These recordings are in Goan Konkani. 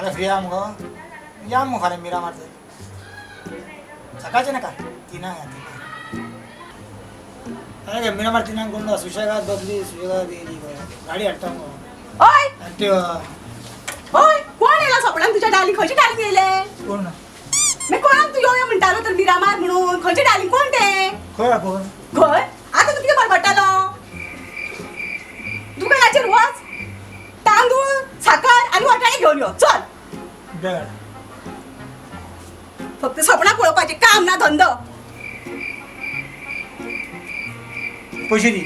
फाल्यां फ्री आहा मुगो या मुगो फाल्यां मिरामार सकाळचें नाका तिनांक या तिनांक. अरे मिरामार तिनांक कोण सुशेगाद बसली सुशेगाद येयली गाडी हाडटा मुगो. हय एक्टिवा. हय कोण येयला सोपणान तुज्या डार्लिंग? खंयचे डार्लिंग येयले? कोण ना मागीर कोणाक तूं यो यो म्हणटालो तर मिरामार म्हणून? खंयचे डार्लिंग कोण ते? खंय कोण? खंय आतां तूं कितें बडबडटालो? दुकानाचेर वच, तांदूळ साकर आनी वाटाणे घेवन यो चल. फक्त सपनां पळोवपाचें काम ना धंदो. पयशे दी.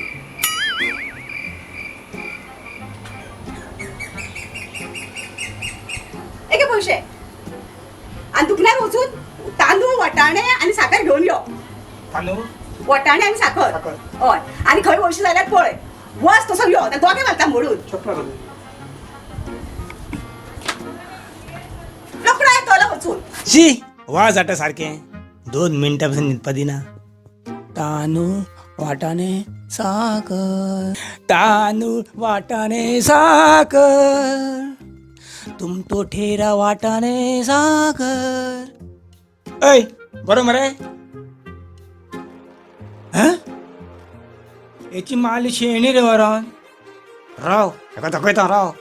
एके पयशे आनी दुकानार वचून तांदूळ वाटाणे आनी साकर घेवन यो. तांदूळ वाटाणे आनी साकर. हय आनी खंय वयशी जाल्यार पळय वच तसो यो, दोगे घालता मोडून. रोकडो येतलो वचून. शी वाज जाता सारकें 2 मिनटां पासून न्हिदपा दिना. तांदूळ वाटाणे साकर, तांदूळ वाटाणे साकर, तुम तो ठेरा वाटाणे साकर. ऐ बरो मरे हं हेची माली शेणी रे वरान. राव हेका दाखयता राव.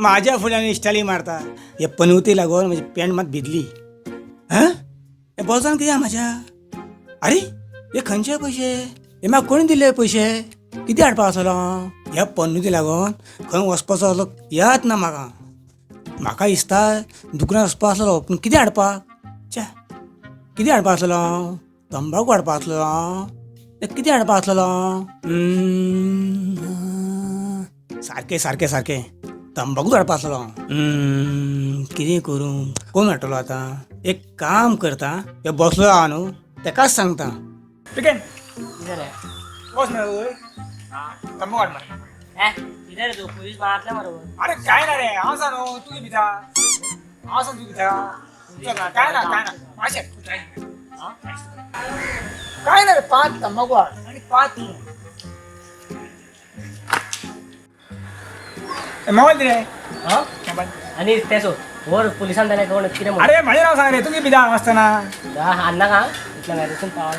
माझ्या फुलांनी इश्टाली मारता. हे पनवती लागून म्हजी पॅन्ट मात भिजली. हां हे बोल्सान कितें म्हाज्या? अरे हे खंयचे पयशे? हे म्हाका कोणी दिले पयशे? कितें हाडपा आसलो हांव? ह्या पन्नुती लागून खंय वचपाचो आसलो याद ना म्हाका. म्हाका दिसता दुकानार वचपा आसलो पूण कितें हाडपाक? च्या कितें हाडपा आसलो हांव? तंबाकू हाडपा आसलो हांव? कितें हाडपा आसलो हांव? सारकें सारकें सारकें तंबाकू हाडपा आसलो हांव. कितें करूं? कोण हाडटलो आतां? एक काम करता, हे बसलो आहा न्हू तेकाच सांगता. पिकेन बस मरे वय तंबाकू हाड मरे. कितें रे तूं पुलीस मारतले मरे. अरे काय ना रे हांव सांग न्हू तूं भिता, हांव सांग तूं भिता. काय ना काय ना मातशें काय ना रे 5 तंबाकू हाड आनी 5 मोबायल दी रे. हां मोबायल आनी तें सोड वर पुलिसान जाल्यार कोण कितें म्हणटा? अरे म्हाजें नांव सांग रे, तूं कितें भिता हांगा आसतना? हाडना का इतल्या मेरेन पावल.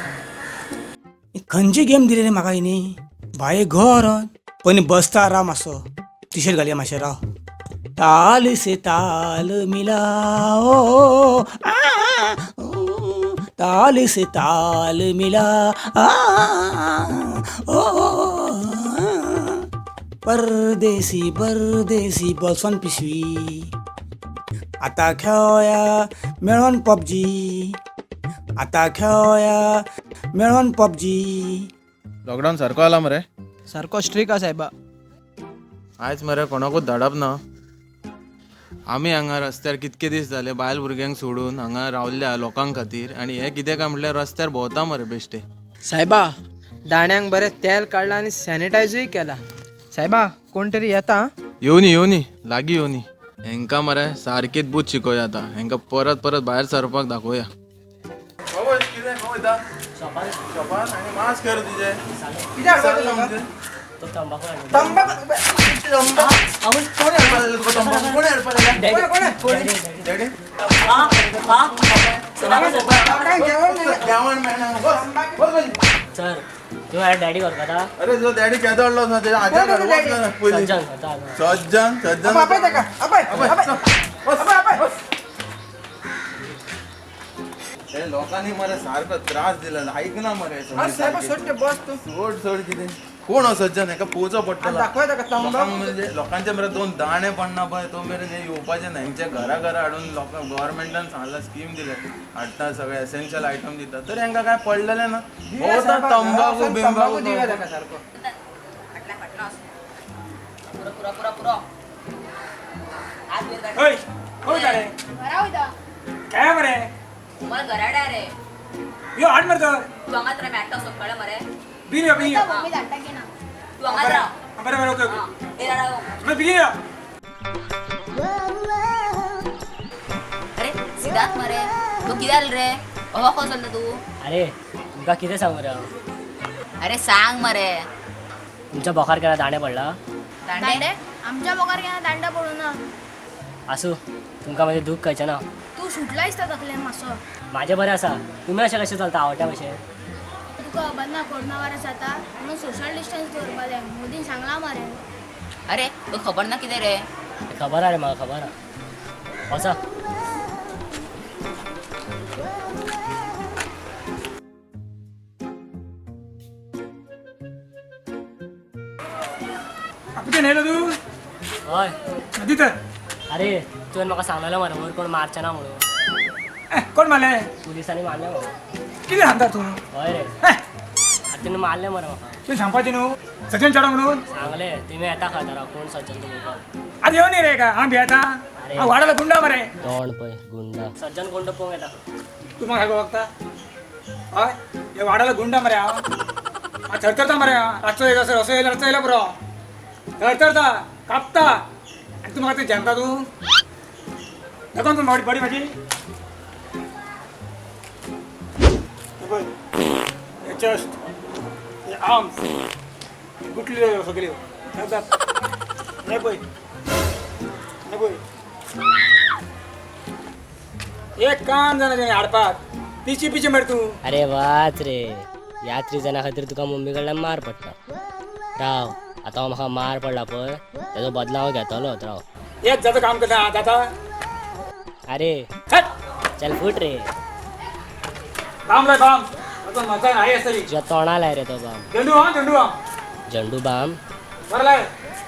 खंयची गेम दिली रे म्हाका हिनी? बाये घर पयलीं बसता राव मातसो, टिशर्ट घालया मातशें राव. ताल से ताल मिलाओ, ताल से ताल मिला, ओ परदेसी परदेसी बोल्सान पिशवी. आतां खेळया मेळोन पबजी, आतां खेळया मेळोन पबजी. लॉकडावन सारको आला मरे? सारको स्ट्रीक आसा सायबा. आयज मरे कोणाकूच धाडप ना. आमी हांगा रस्त्यार कितके दीस जाले बायल भुरग्यांक सोडून हांगा रावल्या लोकां खातीर, आनी हे कितें काय म्हटल्यार रस्त्यार भोंवता मरे बेश्टे. सायबा दाण्यांक बरें तेल काडलां आनी सॅनिटायजूय केला. सायबा कोण तरी येता. येवनी येवनी लागीं येवनी. हेंकां मरे सारकीच बूद शिकोवया आतां, हेंकां परत परत भायर सरपाक दाखोवया. सर तूं माझ्या डॅडी वरता. अरे तुझो डॅडी केदो हाडलो ना तेज्या आज्याक पयलीं. सज्जन सज्जन लोकांनी मरे सारको त्रास दिला, ऐकना मरे. सोड सोड कितें. कोण हो सज्जन हेका पोवचो पडटलो. दाखय ताका तंबाखू. म्हणजे लोकांचे मरे दोन दाणे पडना पळय तो मेरेन हे येवपाचे ना. हेंच्या घरा घरा हाडून लोकांक गव्हर्मेंटान सांगला स्कीम दिल्या हाडटा सगळे एसेन्शियल आयटम दिता तर हेंकां काय पडलेलें ना. भोंवता तंबाखू बिंबाखू दिव्या ताका सारको. पुरो पुरो पुरो हय खंय वयता रे? घरा वयता. काय मरे मला घरा रे. यो हाड मरे तर. तू हांगाच रे, मेळटा सोदपाडे मरे. बेगीन यो, बेगीन यो. मम्मी धाडटा की ना. तू हांगाच राव. बरें बरें, ओके ओके. ए राव बेगीन यो. अरे सिद्धार्थ मरे तू कित्याक रे अहो खंय चल्ला तूं? अरे तुमकां कितें सांगू रे हांव? अरे सांग मरे. तुमच्या बोखार केन्ना दांडे पडला? दांडे? आमच्या बोकार केन्ना दांडे पडूं ना. आसूं, तुमकां म्हाजें दूख कळचें ना. तूं सुटला दिसता तकलेन मातसो. म्हाजें बरें आसा, तुमी अशें कशें चलता आवट्या भशेन? तुका खबर ना कोरोना वायरस जाता म्हणून सोशल डिस्टन्स दवरपा जाय, मोदीन सांगलां मरे. अरे तुका खबर ना कितें रे? खबर आहा रे म्हाका, खबर आहा. वचा. कितें न्हयलो तूं? हय. दी तर. अरे तुवें म्हाका सांगलेलें मरे वयर कोण मारचें ना म्हणून. कोण मारलें? पुलिसांनी मारलें म्हाका. कितें सांगता तूं? हय रे. आतां तेणी मारलें मरे म्हाका. तुवें सांगपाचें न्हू सज्जन चेडो म्हणून? सांगलें, तुमी येता खंय तर कोण सज्जन तो पळोवपाक. आतां येवन न्ही रे का हांव भियेता. हांव वाडालो गुंडा मरे. तोंड पळय गुंडा. सज्जन कोण तो पळोवंक येता. तूं म्हाका सारको वळखता? हय, हे वाडालो गुंडा मरे हांव. हांव थरथरता मरे हांव. रातचो येयलो असो येयलो, रातचो येयलो पुरो थरथरता कापता. आनी तूं म्हाका तें जेमता तूं? दाखोवन तूं बॉडी म्हाजी. पळय हे चेस्ट, हे आर्म्स गुटल्यो सगळ्यो. हे पळय, हे पळय, एक काम जाणा तेणें हाडपाक. पिची पिची मरे तूं. अरे वाच रे, ह्याच रिजना खातीर तुका मम्मी कडल्यान मार पडटा. राव आतां हो म्हाका मार पडला पळय तेजो बदला हांव घेतलोच. राव एक जाता काम करता जाता. अरे चल फूट रे. बाम लाय बाम. म्हाका आसतली तुज्या तोंडा लाय रे तो बाम. झेंडू. हा झेंडू बाम. झेंडू बाम बरें लाय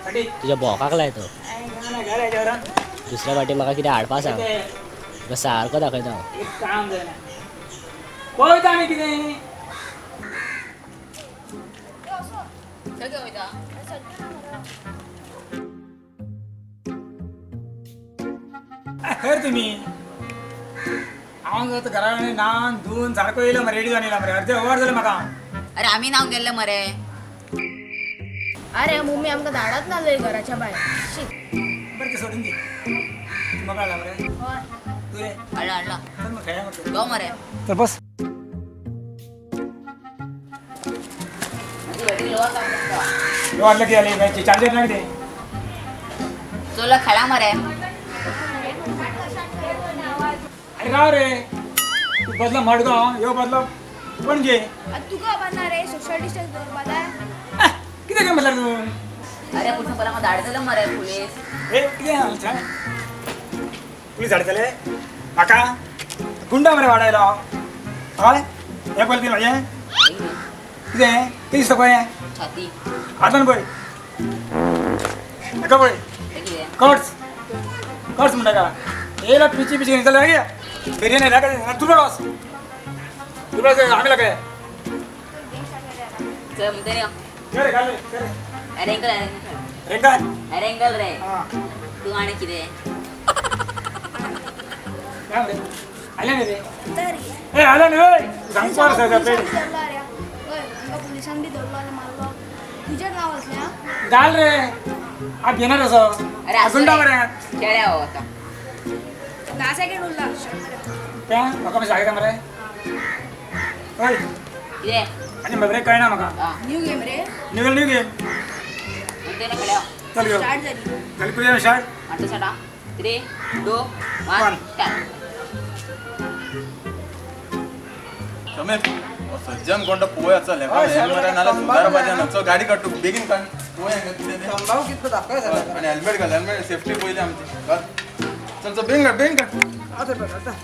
फाटी. तुज्या भोकाक लाय तो. दुसऱ्या फाटी म्हाका कितें हाडपा सांग, तुका सारको दाखयता हांव. एक काम जायना पळयता आमी कितें. सगळें वयता. खर तुमी हांव आतां घरा कडेन न्हावन धुवन सारको येयलो मरे, रेडी जावन येयला मरे. अर्दे वर जालें म्हाका. अरे आमी न्हावंक गेल्ले मरे. अरे मम्मी आमकां धाडत नासली घराच्या भायर. बरें तें सोडून दी. तूं म्हाका हाडला मरे? हय. तूं रे? हाडला हाडला. चल मग खेळया मग. यो मरे. चल बस. म्हजी बॅटरी लो आसा म्हणटा. लो हाडलं कितें जालें? चार्जर ना कितें? चल खेळा मरे. अरे राव रे, तूं बदलो मडगांव, ह्यो बदलो पणजे. तुका खबर ना रे सोशल डिस्टन्स दवरपा जाय. कितें काय म्हटल्यार तूं? अरे पुलिसां पयलीं म्हाका धाडटले मरे पुलीस. ए कितें सांगता? पुलीस धाडटले म्हाका? गुंडा मरे वाडायलो हांव. हय, हें पळय कितें म्हाजें कितें कितें दिसता पळय? छाती. हातान पळय, हेका पळय. कट्स कट्स म्हणटा का? येयला पिची पिची जाल्यार गे बिर्याणी लागा. दुबळ वच, दुबळ आमी लागा. चल म्हणते रे घाल रे. एरेंगल रेंगाल एरेंगल रे. तूं आनी कितें? काय रे आले न्ही रे? ए आले न्ही. सांगपाक आसा पे. पुलिसान बी धरलो आनी मारलो. तुजें नांव आसलें? घाल रे. हांव घेणार असो. अरे गुंडा मरे. खेळ्या हो आतां. 10 सेकंड उरला. तें म्हाका मातशें दाखयता मरे. हय कितें? आनी बरें कळना म्हाका. न्यू गेम रे. New new game. चल यो. स्टार्ट जाली. जाली पुलीस स्टार्ट. आतां स्टार्ट. 3 2 1 स्टार्ट. समीर सज्जन कोण तो पळोवया चल. हेका हेल्मेट नाल्यार सुदारपाचें ना. चल गाडी काड तूं बेगीन काड. पळोवया हेंका कितें तें. तंबाखू कितको दाखय आनी हेल्मेट घाल. हेल्मेट सेफ्टी पयली आमची. घाल चल चल बेगीन काड, बेगीन काड. आतां पळय आतां.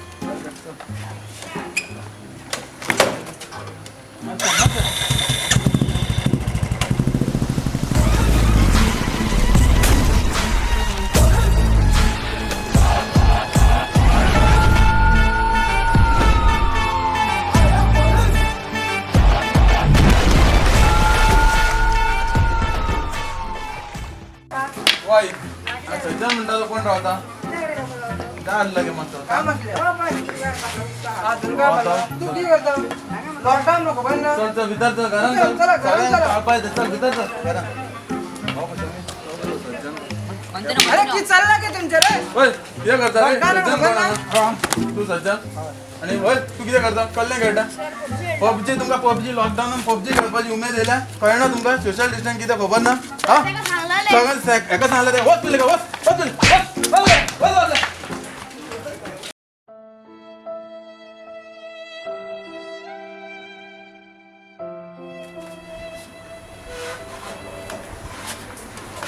कोण रावता? काय लगे मस्त तू कितें करता? लॉकडावन खबर ना. चल चल भितर चल, घरान चल, चल भितर चल घरान. अरे की चालला की तुमचे रे? वय कितें करता रे? तू सज्जन आनी वय तूं कितें करता? कसलें खेळटा? पबजी. तुमकां पबजी लॉकडावनान पबजी खेळपाची उमेद येयल्या, कळना तुमकां सोशल डिस्टन्स कितें खबर ना? हा सगळें एका सांगलें तें. वच तुलें वच वच वच वच वच.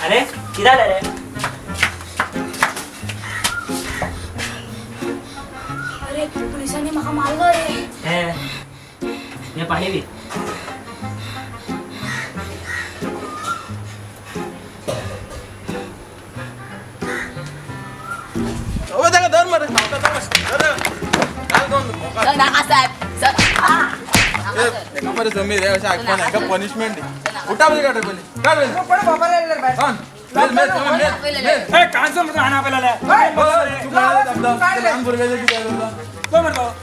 अरे कितें जालें रे? अरे पुलिसांनी म्हाका मारलो रे. हे पाणी बी. धर मरे मरे समीर हे अशें आयकपाना, हेका पनिशमेंट दी. उठा पयलीं, काड पयलीं, काड पयलीं.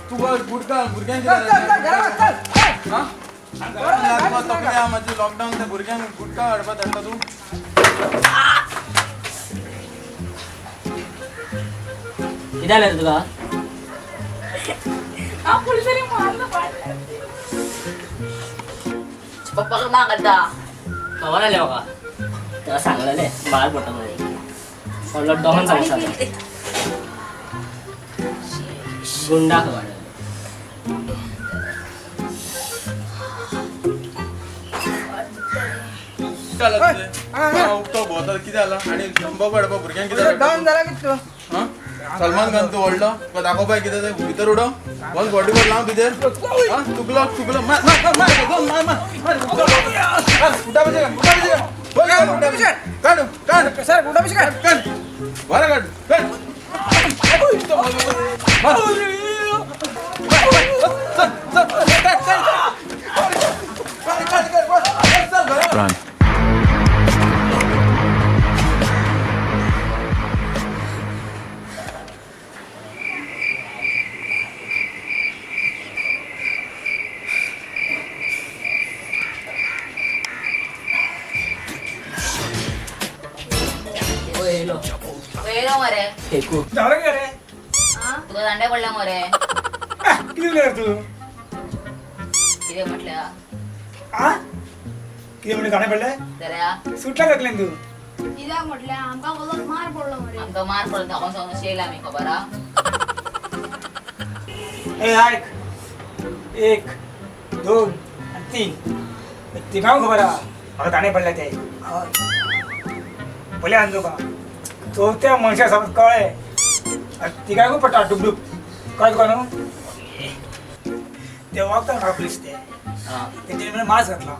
तूं गुटखा भुरग्यांक कितें लॉकडावन त्या भुरग्यांक गुटखा हाडपा धाडटा तूं? कितें जालें तुका? पुलिसांनी मारलो. पप्पाक ना करता खबर आलें म्हाका, ताका सांगलेलें मार पडटा म्हणून. व्हडलो डॉन समजता गुंडा खबर. उक्तो भोंवता कितें जालां आनी तंबाकू हाडपा भुरग्यांक कितें डॉन जाला कितें तूं? सलमान खान तूं व्हडलो, तुका दाखोवपाक कितें तें भितर उडो, बस बॉडीवर लाव भितर. चुकलो चुकलो, मार मार मार मार मार मार. उठा पयशे काड, उठा पयशे काड, काड काड सर, उठा पयशे काड, काड बरें काड काड. चल चल काड काड काड काड. येयलो मरे. जालें कितें रे? तुका दांडे पडले मरे. कितें उलयता तूं? कितें म्हटल्या? आ कितें म्हणलें? दांडे पडले जाल्यार सुटला तकलेन तूं. कित्याक म्हटल्यार आमकां वचोन मार पडलो मरे. आमकां मार पडलो धांवन सावन येयला आमी, खबर आहा? ए आयक, 1 2 आनी 3 तिगांक खबर आहा म्हाका दांडे पडले ते. हय पयलें आनी तुका चवथ्या मनशा समज कळ्ळें तिगांकूय पडटा डुबडूब. कळ्ळें तुका न्हू? ते वळखता म्हाका पुलीस ते, तेंच्यांनी म्हणून मास्क घातला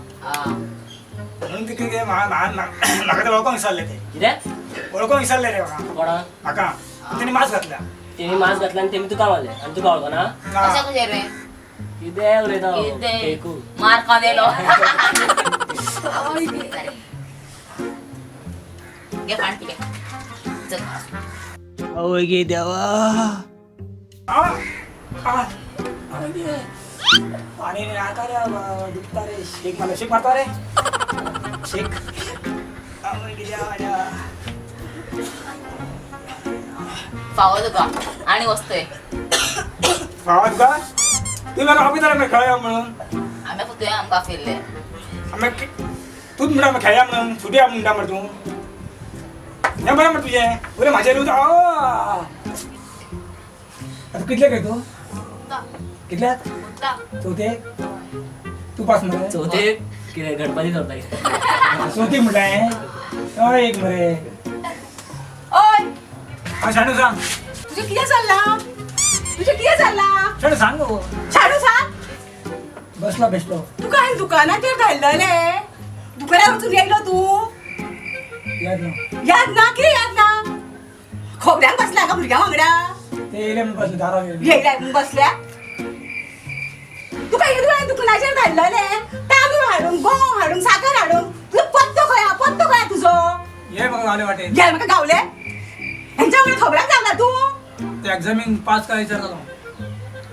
म्हणून ते कितें म्हाका ते वळखूंक विसरले ते. कितें वळखूंक विसरले रे म्हाका? कोणाक? म्हाका. तेणी मास्क घातला, तेणी मास्क घातला आनी तेमी तुका मारले आनी तुका वळखना? अशें कशें रे? कितें उलयता? कितें मार खावन येयलो. घे पाणी पिले. आवय गे देवा, पाणी नाका रे, दुखता रे. शेक मारलो, शेक मारता रे, शेक. आवय गे देवा, देवा. फावो तुका आनी वस्तय फावो तुका? तूं म्हाका आपयता रे खेळया म्हणून. आमी तुवें आमकां आपयल्लें. आमी तूंच म्हणटा आमी खेळया म्हणून, सुटया म्हणटा मरे तूं. हें बरें मरे तुजें, बरें म्हाजें न्हू. आतां कितले खेळ तूं? कितल्याक? चवथेक. तूं पास मरे? चवथेक कितें गणपती चवथा? चवथीक म्हटलें हांवें. हय एक मरे. ओय हां शाणू सांग. तुजें कितें चल्लां? तुजें कितें चल्लां? शाणू सांग गो. शाणू सांग. बसलो बेसलो. तुका हांवें दुकानाचेर धाडलेलें, दुकानार वचून येयलो तूं? याद ना. याद ना? कितें याद ना? खोबऱ्यांक बसल्या का भुरग्यां वांगडा? ते येयले म्हणून बसले दारार. येयले म्हणून बसल्या? तुका येदो हांवें दुकानाचेर धाडलेलें, तांदूळ हाडूंक, गंव हाडूंक, साकर हाडूंक. तुजो पत्तो खंय आहा? पत्तो खंय आहा तुजो? ये म्हाका गावले वाटेर. ये म्हाका गावले? हेंच्या वांगडा खबराक जावना तूं. ते एग्जामीन पास काय विचारता?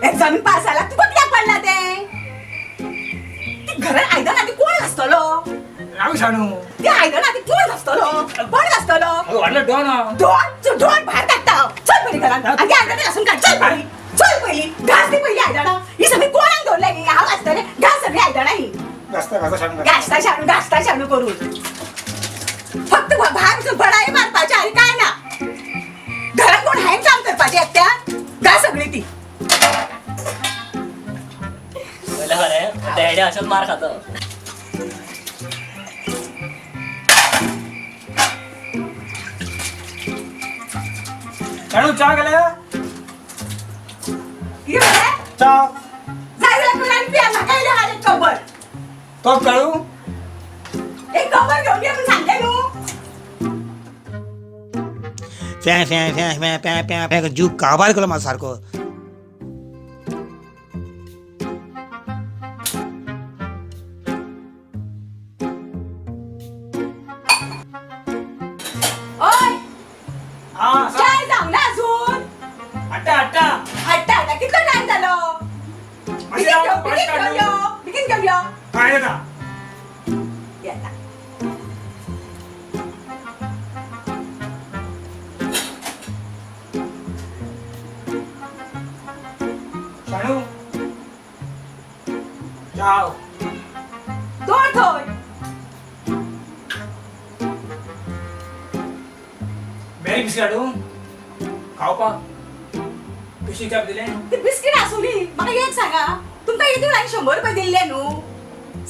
एग्जामीन पास जाला, तुका कित्याक पडला तें? ती घरात आयदनां ती कोण घासतलो? राव शाणू. ती आयदनां ती कोण घासतलो? कोण घासतलो? व्हडलो डॉन हा. दोन दोन भायर काडटा हांव. चल पयलीं घरान आनी आयदनां घासून काड. चल पयलीं, चल पयलीं, घास ती पयलीं आयदनां. ही सगळी कोणाक दवरल्या ही? हांव घासतलें. घास सगळीं आयदनां ही. घासता घासता शाणू. घासता शाणू, घासता शाणू करून फक्त भायर वचून बडाय मारपाचें आनी काय ना. घरात कोण हांवें काम करपाचें एकट्यान? घास सगळी ती. पयलें खरें डॅडी अशेंच मार खाता. शाणू च्या केल्या? कितें म्हणलें? च्या. जाय जाल्यार कर आनी पिया. म्हाका येयलें हाड एक कबर. तो काडू? एक कबर घेवन यो म्हूण सांगलें न्हू. फ्या फ्या फ्या फ्या फ्या फ्या फ्या जीव काबार केलो म्हाजो सारको. ओय, हा. चाय जावं ना अजून? आट्टा आट्टा. हाडटा हाडटा कितलो टायम जालो? बेगीन घेवन, बेगीन घेवन यो, बेगीन घेवन यो. काय जाता? येता. शाणू जाव. दवर थंय. मेरी बिस्कीट हाडूं खावपाक? कशी च्या दिलें? ती बिस्कीट आसूं दी. म्हाका एक सांगा, तुमकां येदोळ हांवें 100 रुपया दिल्ले न्हू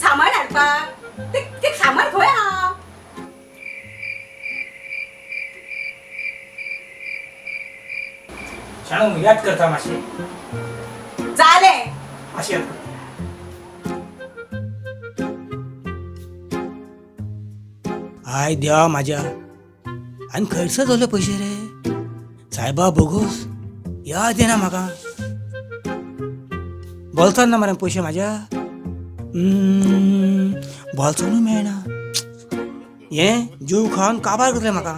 सामान हाडपाक, ते ते सामान खंय आहा? शाणू याद करता मातशी. जालें. मातशी याद करता. I देवा माझ्या, आनी खंयसर दवरले पयशे रे सायबा? बोगोस याद येना म्हाका. बोल्सान ना मरे पयशे म्हाज्या. बोल्सानूय मेळना. हें जीव खावन काबार करतलें म्हाका.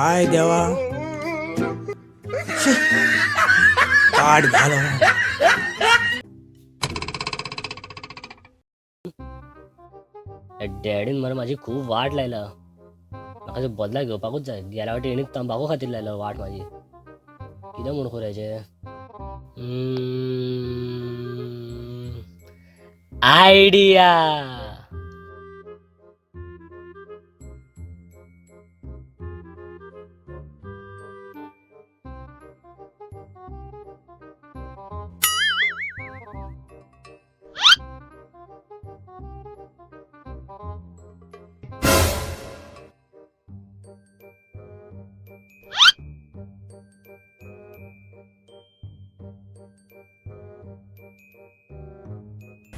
I देवा, शी, पाड घालो. डॅडीन मरे म्हाजी खूब वाट लायला. म्हाका बदला घेवपाकूच जाय. गेल्या फावटी हेणी तंबाकू खातीर लायलो वाट म्हाजी. कितें म्हूण करूं? Idea.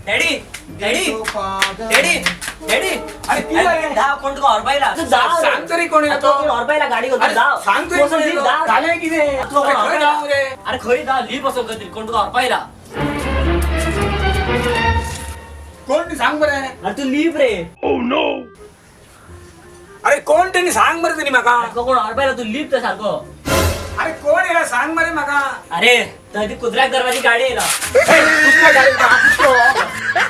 Daddy daddy daddy daddy, अरे कितें जालें? धाव, कोण तुका व्हरपायला. सांग तरी कोण येतो? व्हरपायला गाडी घेवन अरे धाव. सांग तरी कोण येतो? जालें कितें? तुका कोण अरे खंय व्हरपायला? धांव रे? अरे खंय धाव, लीप वचोन खंय तरी कोण तुका व्हरपायला. कोण ती सांग बरें. अरे तू लीप रे. अरे कोण तेणी सांग मरे तेणी म्हाका. तुका कोण व्हरपायला, तू लीप ते सारको. अरे कोण येयला सांग मरे म्हाका. अरे थंय ती कुत्र्याक धरपाची गाडी येयला. कुत्रो गाडी कुत्रो.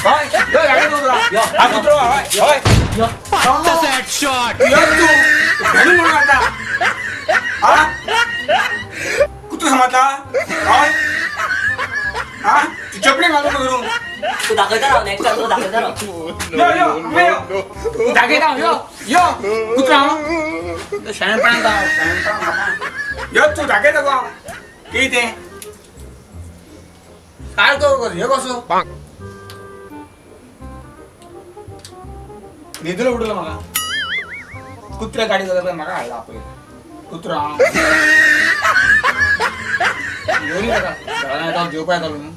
हय यो गाडी कुत्रो. हा कुत्रो. हय हय. यो. यो तू भेणू म्हणून घालता हा कुत्रो समजला? हय हा तू चपली घालून करून. तू दाखयता राव, नेक्स्ट टायम तुका दाखयता राव. यो यो यो तू दाखयता यो यो कुत्रो हांव शाणेपणान हांव शाणेपणान. यो तू दाखयता गो हांव कितें सारको कर. हे कसो न्हिदलो उडलो म्हाका. कुत्र्या गाडी जाता म्हाका हाडला पळय कुत्रो हांव. घेवन येता घरान येता जेवपा येतालो न्हू.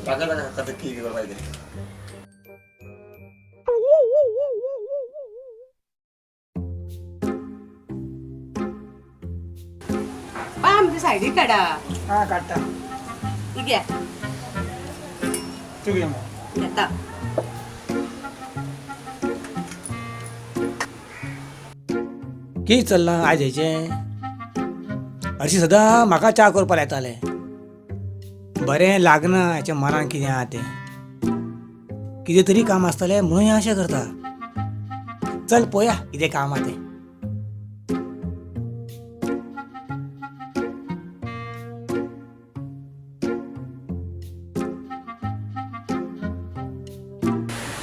दाखयता कशें कितें करपाचें तें. पा आमच्या सायडीक काडा. हा काडटा. ही घ्या. तूं घे मग. घेता. कितें चल्लां आयज हेचें? हरशीं सदां म्हाका च्या करपाक येताले. बरें लागना हेच्या मनान कितें आहा तें. कितें तरी काम आसतलें म्हणून हें अशें करता. चल पळोवया कितें काम आहा तें.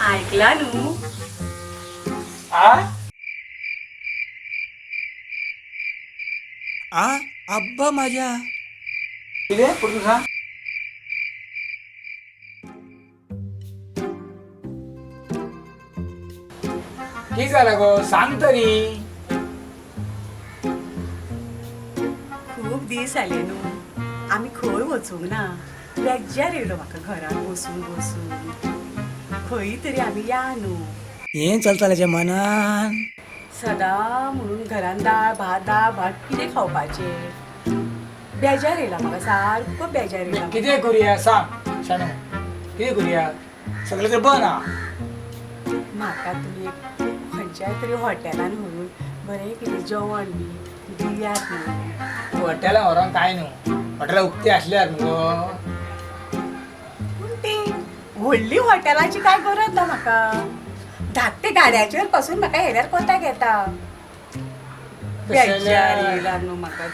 ऐकला न्हू? आ अब्बा माझ्या कितें परतून सांग. कितें जालां गो सांग तरी. खूब दीस जाले न्हू आमी खंय वचूंक ना. बेजार येयलो म्हाका घरान बसून बसून. खंय तरी आमी या न्हू. हें चलता तेच्या मनान. सदां म्हणून घरान दाळ भात दाळ भात कितें खावपाचें. बेजार येयला म्हाका, सारको बेजार येयला. कितें करुया सांग शाणू, कितें करुया? सगळें तर बंद आहा. म्हाका तुमी एक खंयच्याय तरी हॉटेलान व्हरून बरें कितें जेवण बी दियात न्हू. हॉटेलान व्हरोन कांय न्हू, हॉटेलां उक्ती आसल्यार मुगो. पूण ती व्हडली हॉटेलाची कांय गरज ना म्हाका. धाकटे गाड्याचेर पासून म्हाका हेल्यार कोताक येता. बेजार येयला न्हू म्हाका.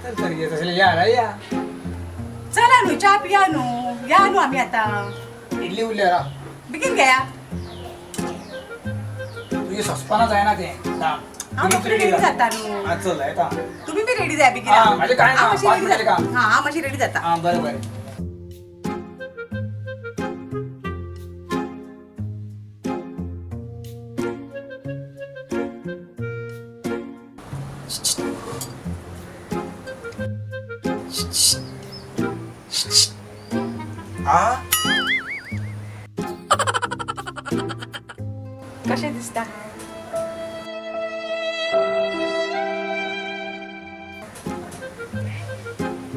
चल तर तसलें या या. चला न्हू च्या पिया न्हू, या न्हू आमी आतां. इडली उरल्या राव. बेगीन घेया. तुजें सोंसपाना जायना तें. हांव रोखडी रेडी जाता न्हू. आं चल येता. तुमी बी रेडी जाय बेगीन. म्हाजें कांय ना, हांव मातशी पांच रेडी मिनटांचें जाता. काम. हां हांव मातशी रेडी जाता. आं बरें बरें. आ कशें दिसता?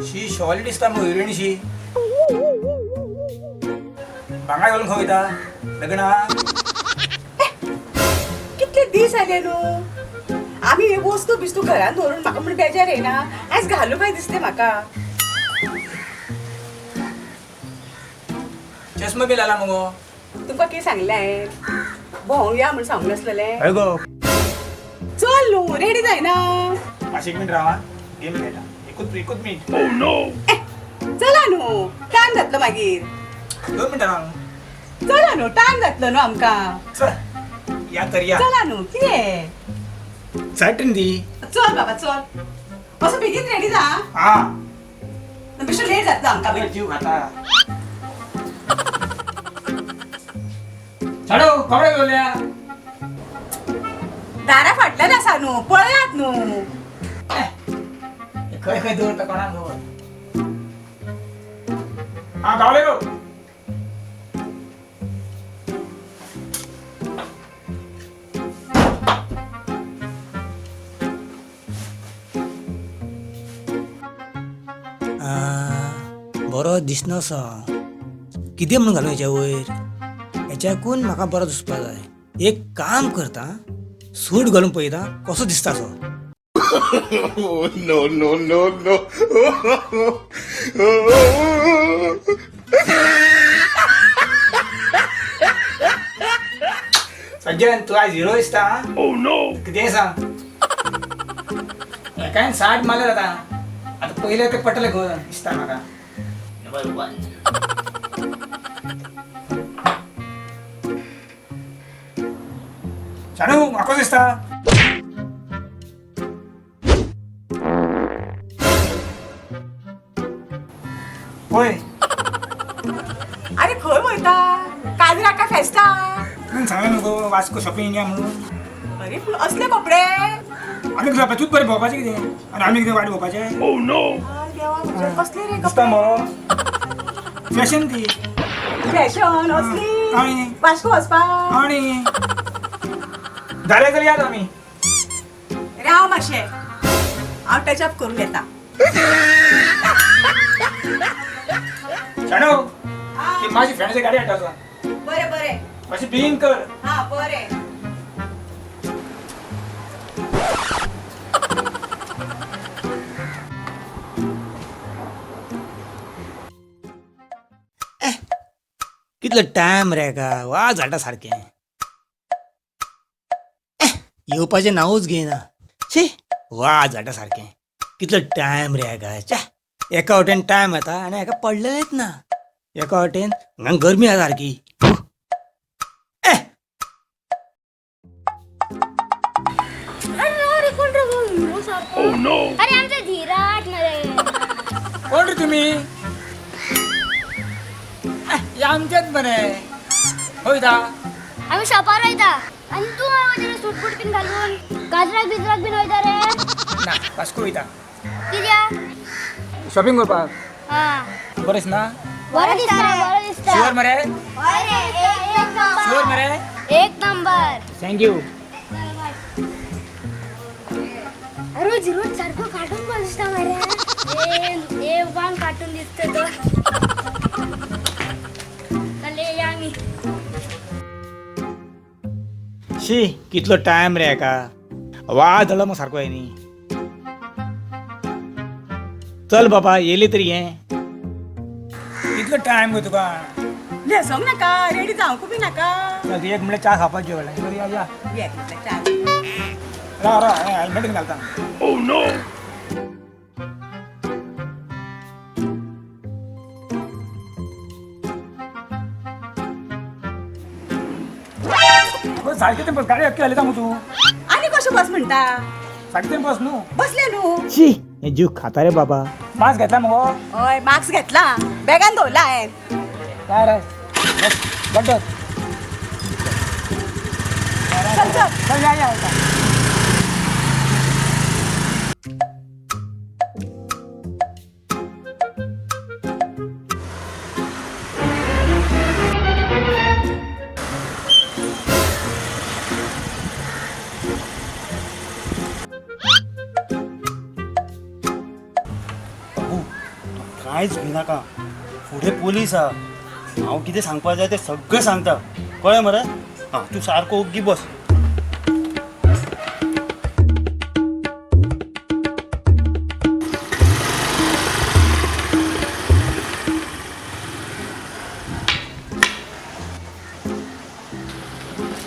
शी शॉल दिसता मगो हिरोईन शी. भांगर घालून खंय वयता लग्नाक? कितले दीस जाले न्हू आमी हे वस्तू बिस्तू घरान दवरून म्हाका म्हण बेजार येयना. आयज घालू काय दिसलें म्हाका. चष्मा बी लायला मगो. तुमकां कितें सांगलें हांवें? भोंवंक या म्हण सांगूं नासलेलें? हय गो. चल न्हू रेडी जायना. मातशें एक मिनट राव आं, गेम खेळटा. एकूच मिनट. चला न्हू टायम जातलो मागीर. 2 मिनटां राव. चला न्हू टायम जातलो न्हू आमकां. चल या तर या. चला न्हू कितें? चल दी. चल बाबा चल. असो बेगीन रेडी जा. आं बेश्टो लेट जातलो आमकां. जीव खाता. शाणू कपडे दवरल्या. दारा फाटल्यान आसा न्हू, पळयात न्हू. खंय खंय दवरता कोणाक खबर. आं गावले गो. बरो दिसनासो. कितें म्हणून घालूं हेच्या वयर? हेच्याकून म्हाका बरो दिसपाक जाय. एक काम करता, सूट घालून पळयता कसो दिसता so. No, no, no, no. सज्जन तूं आयज हिरो दिसता. कितेंय सांग. एकान 60 मारल्यार आतां. आतां पयलें तें पडटलें गो दिसता म्हाका. नंबर 1. शाणू म्हाका कसो दिसता? पळय. अरे खंय वयता? काजराक काय फेस्ता? तुवें सांगलें न्हू गो वास्को शॉपिंग या म्हणून. अरे पूण असले कपडे? आमी कितें तूंच बरें भोंवपाचें कितें आनी आमी कितें वायट भोंवपाचें? देवा म्हज्या, कसले रे दिसता कपडे? मरो फॅशन ती. फॅशन असली? आनी वास्को वचपाक? आनी जाल्यार जाल्यार याद आमी. राव मातशें, हांव टचअप करून येता. शाणू ती माझी फ्रेंडाची गाडी हाडटा. बरें बरें. मातशी बेगीन कर. हां बरें. कितलो टायम रे का, वाज हाडटा सारकें. येवपाचें नांवूच घेयना. शी, वाज हाडटा सारकें. कितलो टायम रे का. च्या, एका वटेन टायम येता आनी एका पडलेलेच ना. एका वटेन हांगा गरमी आसा सारकी. अरे अरे, कोण रे भाऊ? हिरो सारखो. अरे, आमचा धीराज मरे. कोण रे तुम्ही? हे आमचेच बरे होय दा. आम्ही शॉपार वयता आणि तू सूट बूट बिन घालून गाजराक बिजराक बिन वयता रे? ना, वास्को वयता. कित्याक? शॉपिंग करपाक. हा. बरेच ना? बरं दिसता, बरं दिसता. शुअर मरे? हय रे, एक नंबर. शुअर मरे? एक नंबर. Thank you. रोज रोज सारखं कार्टून पण दिसता मरे. ए वन कार्टून दिसतो तो. चल या आम्ही. शी, कितलो टायम रे का, वाज जालो मग सारको न्ही. चल बाबा, येयली तरी हें. कितलो टायम गो तुका? न्हेसोंक नाका, रेडी जावंक बी नाका? चल, एक म्हणल्यार च्या खावपाक जेवला या या. ये, च्या. राव राव, हेल्मेट घालता. सारकें ते बस, गाडी अक्की घालता मग तूं. आनी कशें बस म्हणटा? सारकें ते बस न्हू. बसले न्हू. शी, हे जीव खाता रे बाबा. मास्क घेतला मगो? हय, मास्क घेतला, बॅगान दवरला हांवें. काय रे, बस बड्डो. चल चल. चल या या. बाबू, तूं कांयच भिनाका. फुडें पोलीस आहा. हांव कितें सांगपा जाय तें सगळें सांगता, कळ्ळें मरे? आं, तूं सारको ओग्गी बस.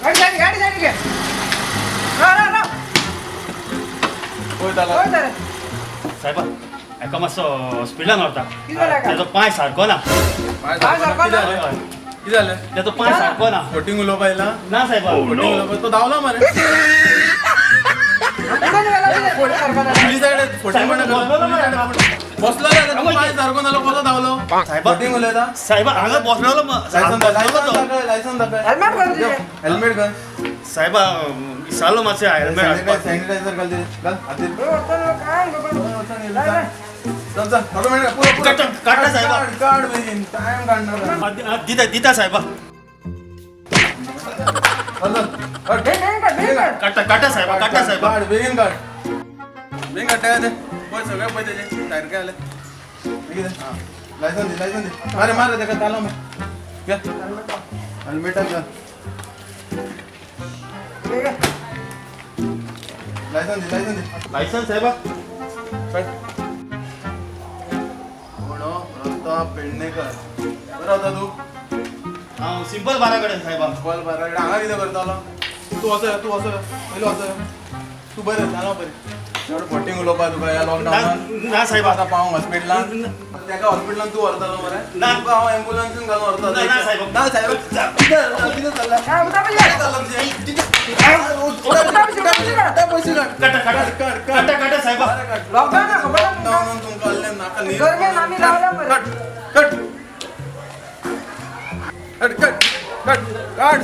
गाडी सायडीक, गाडी सायडीक घे. राव राव राव. पळय ताला. खंय रे? साहेबा, हेका मातसो हॉस्पिटलान व्हरता. कितें जालें हेका? तेजो पांय सारको ना. पांय पांय सारको ना? सारको ना. कितें जालें? कितें जालें? तेजो पांय सारको ना. फटींग उलोवपा येयला? ना साहेबा. फटींग उलोवपा, तो धांवला मरे. उडून गेला कितें? फुडें सारको ना. पुलीस सायड फटींगपणा बसलो मरे. बसलो जाल्यार तूं पांय सारको नालो, कसो धांवलो? साहेबा. फटींग उलयता. साहेबा, हांगा बसलेलो. लायसन बसलेलो तो. दाखय, लायसन दाखय. हेल्मेट घाल तुजें. हेल्मेट घाल. साहेबा, विसरलो मातशें हेल्मेट हाडपाक. सॅनिटायझर घाल ते, घाल हातीर. खंय व्हरतलो काय बाबा? चल चल, डॉक्युमेंट पुरो पुरो. काडटा, काडटा साहेबा. काड काड बेगीन, टायम काडना. दिता दिता साहेबा. चल चल, काड. बेगीन काड, बेगीन काड. काडटा काडटा साहेबा, काडटा साहेबा. काड बेगीन, काड बेगीन. काडटा ते पळय, सगळे पळय तेजे सारके आले. बेगीन हां, लायसन दी, लायसन दी. मारे मारे तेका, तालो मार. घे, हेल्मेटाक घाल. लायसन दी, लायसन दी. लायसन साहेबा. काड. कोण हो? प्रताप पेडणेकर, बरो रावता तूं? हांव सिंपल बारा कडेन साहेबा. कॉल बारा कडेन. हांगा कितें करतालो तूं? असो यो, तूं असो यो, पयलो असो यो. तूं बरें जालो, बरें. चड फटींग उलोवपा तुका ह्या लॉकडावनान. ना साहेबा. आतां पावोंक हॉस्पिटलान तेका, हॉस्पिटलान तूं व्हरतालो मरे? ना. तुका हांव एम्बुलन्सीन घालून व्हरता. ना, ना, साहेब. ना साहेब? कितें कितें चल्लां? काय उठा पयशे. कितें चल्लां तुजें? कितें? काडटा पयशे, काड. काडटा, काडटा. काड काड. काडटा काडटा साहेबा. लॉकडाऊन खबर ना तुमकां? लॉकडावनान तुमकां आहलें नाका न्ही. गरमेन आमी रावल्या मरे. काड काड काड काड काड काड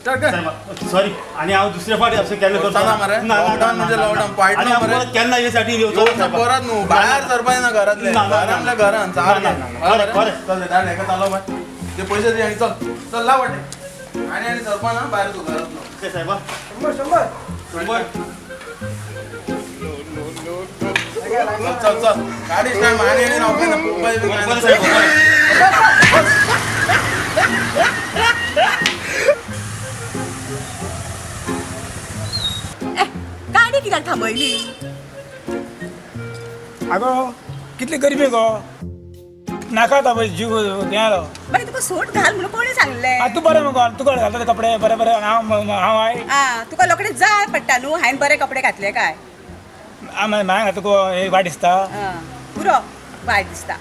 काड काड. साहेबा, सॉरी. आणि हांव दुसरे फावटी अशें केन्ना करचो करता ना मरे. ना, ना, लॉकडाऊन म्हणजे ना, ना. लॉकडाऊन, पाळटलो आणि हांव मरे. परत केन्ना हे साठी येवचो ना, साहेबा. परत न्हू, भायर सरपा येना घरांतले. ना, ना, ना. घरांतल्या घरान. ना, ना, ना, ना. बरें, बरें. चल, धाड हेका, चालो बाय. ते पयशे दी आनी चल चल, लाव वाटे. आनी आनी सरपा ना भायर तूं घरांतलो. ओके साहेबा. 100 100. 100. चल चल चल, गाडी स्टँड. आनी आनी रावपा ना, पळोवपाचें बी कांय बरें ना. साहेब, बरें. ए, गाडी कित्याक थांबयली? आगो, कितली गरमी गो. नाका आतां पळय जीव गेलो. मागीर तुका सूट घाल म्हणून कोणी सांगलें? आतां तूं बरें मुगो, तुका घालता ते कपडे बरे बरे. हांव हांव I आ तुका रोखडे जाय पडटा न्हू हांवें बरे कपडे घातले काय? म्हाका तुका हे वायट दिसता? पुरो वायट दिसता.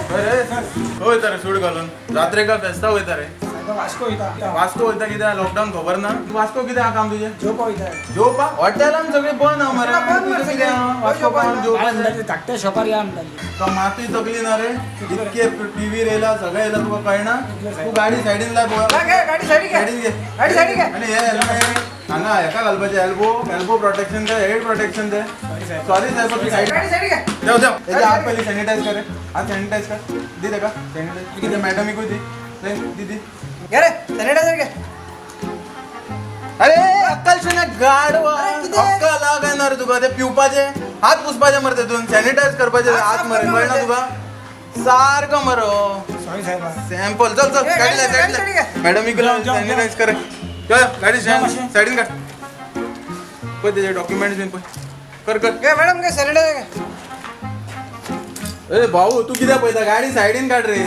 खंय वयता रे सूट घालून? जात्रेक फेस्ता वयता रे? वास्को वयता. वास्को वयता कित्याक? लॉकडावन खबर ना? वास्को कितें काम तुजें? जेवपा वयता. जेवपा? हॉटेलान सगळें बंद आहा मरे. वास्को जेवपा धाकट्या शॉपार या म्हणटाली. तुका मातूय तकली ना रे? इतके टीव्हीर येयला सगळें येयला तुका कळना? तूं गाडी सायडीन लाय पळय. गाडी सायडीन घे. गाडी सायडीन घे. आनी हे हेल्मेट हांगा हेका घालपाचें, एल्बो एल्बो प्रोटेक्शन ते, हेड प्रोटेक्शन ते. सॉरी साहेब, तूं सायडीन गाडी सायडीन घे. देव देव हेजे हात पयलीं सॅनिटायज कर. हात सॅनिटायज कर. दी तेका सॅनिटायज. कितें मॅडमीकूय दी. दी दी घे रे सॅनिटायझर घे. अरे अक्कल शून्य गाडवा, अक्कल आहा काय ना रे तुका? ते पिवपाचे हात पुसपाचे मरे, तेतून सॅनिटायज करपाचे हात मरे, कळना तुका? सारको मरो. सॉरी साहेब. सॅम्पल. चल चल गाडी लाय सायडीन लाय. मॅडमीक सॅनिटायज कर. चल गाडी सायडीन काड. पळय तेजे डॉक्युमेंट्स बीन पळय. कर कर. घे मॅडम घे सॅनिटायझर घे. अरे भाऊ तू कित्याक पळयता? गाडी सायडीन काड रे.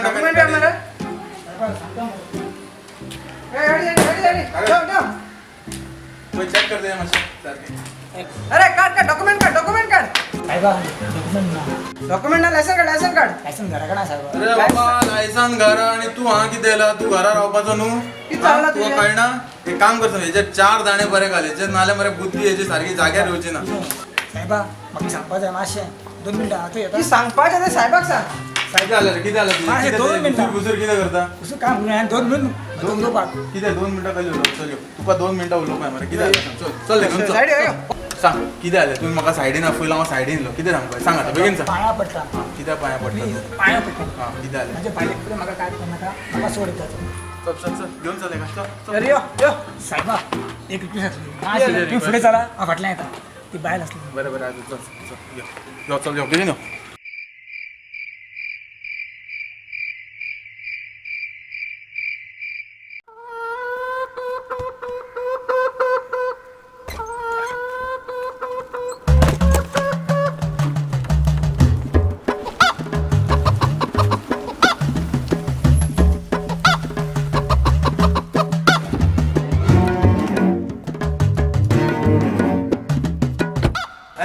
डॉक्युमेंट मरे. पळय चॅक कर तेजें मातशें सारकें. अरे काढ काढ डॉक्युमेंट काढ. डॉक्युमेंट काढ. साहेबा डॉक्युमेंट ना. डॉक्युमेंट ना, लायसन काढ. लायसन काढ. लायसन घरा कडेन आसा. अरे बाबा लायसन घरा आनी तूं हांगा कितें येयला? तूं घरा रावपाचो न्हू? तुका कळना? एक काम करता, हेजे 4 दाणे बरे घाल हेचे, नाल्यार मरे बुद्धी हेची सारकी जाग्यार येवची ना. साहेबा म्हाका सांगपा जाय मातशें, 2 मिनटां आतां येता. सांगपाचें तें साहेबाक सांग. कितें जालें रे? कितें जालें? 2 मिनटां हुजूर कितें करता? हुजूर काम करूं. 2 मिनट उलोवपाक. कितें 2 मिनटां कशें उलोवप? चल यो, तुका 2 मिनटां उलोवपाक मरे. कितें जालें? चल चल घेवन चल. सांग कितें जालें? तुवें म्हाका सायडीन आपयलो, हांव सायडीन येयलो. कितें सांगपाक सांग आतां बेगीन सांग. पांयां पडटा. कित्याक पांयां पडटा? पांयां पडटा. आं कितें जालें? म्हज्या बायलेक फुडें म्हाका कांय नाका, म्हाका सोड. चल चल चल घेवन चल हेका. चल यो यो. साहेबा एक रिक्वेस्ट आसली, तुमी फुडें चला, हांव फाटल्यान येता. ती बायल आसली. बरें बरें आतां चल चल यो यो चल यो बेगीन यो.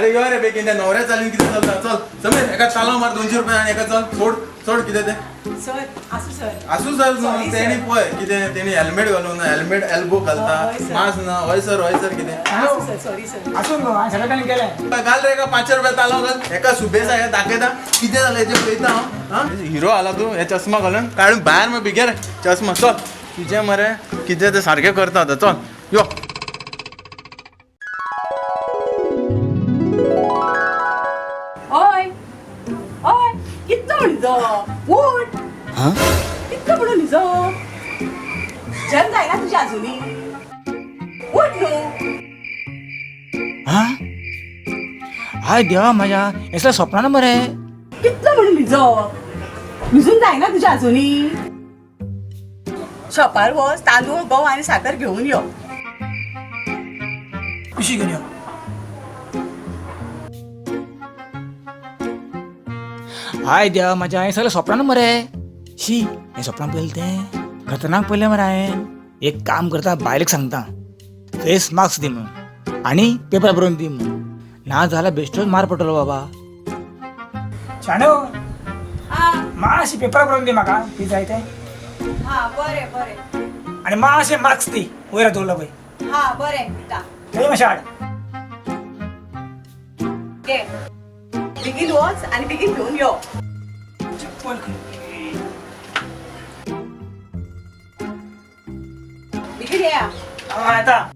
अरे यो रे बेगीन, त्या नवऱ्या चालीन कितें चलता? चल समीर एका चालो मार 200 रुपया आनी एका चल सोड सोड कितें तें. सर आसूं सर. आसूं सर न्हू. तेणी पळय कितें तेणी हेल्मेट घालूंक ना, हेल्मेट एल्बो घालता, मास्क ना. हय सर हय सर कितें आसूं सर. Sorry sir. आसूं न्हू, हांवें सगळें कडेन केलें. घाल रे एका 500 रुपया तालो घाल. एका सुबेसा हे दाखयता कितें जालें हेजें पळयता हांव. आं हिरो आला तूं, हे चश्मा घालून काडून भायर मरे बिगेर चश्मा. चल तुजें मरे कितें तें सारकें करता आतां. चल यो. ओय ओय कितलो म्हणून जो उठ. कितलो म्हणून जो जन्म जायना तुज्या अजुनी. उठ न्हू. हां हाय देवा म्हज्या, हें सगळें स्वप्नान मरे. कितलो म्हणून न्हिजो, न्हिजून जायना तुज्या अजुनी. शॉपार वच, तांदूळ गंव आनी साकर घेवन यो. पिशी घेवन यो. हाय देवा म्हज्या, हें सगळें स्वप्नान मरे. शी, हें स्वप्नान पळयलें तें खतरनाक पळयलें मरे हांवें. एक काम करता, बायलेक सांगता फेस मास्क दी म्हणून आनी पेपर बरोवन दी म्हणून, ना जाल्यार बेश्टोच मार पडटलो बाबा. शाणो मातशें पेपर बरोवन दी म्हाका, कितें जाय तें. हां बरें बरें. आनी मातशें मास्क दी वयर दवरला पळय. हां बरें दिता. थंय मातशें हाड. घे बेगीन वच आनी बेगीन घेवन यो. चप्पल बेगीन येया. हांव येता.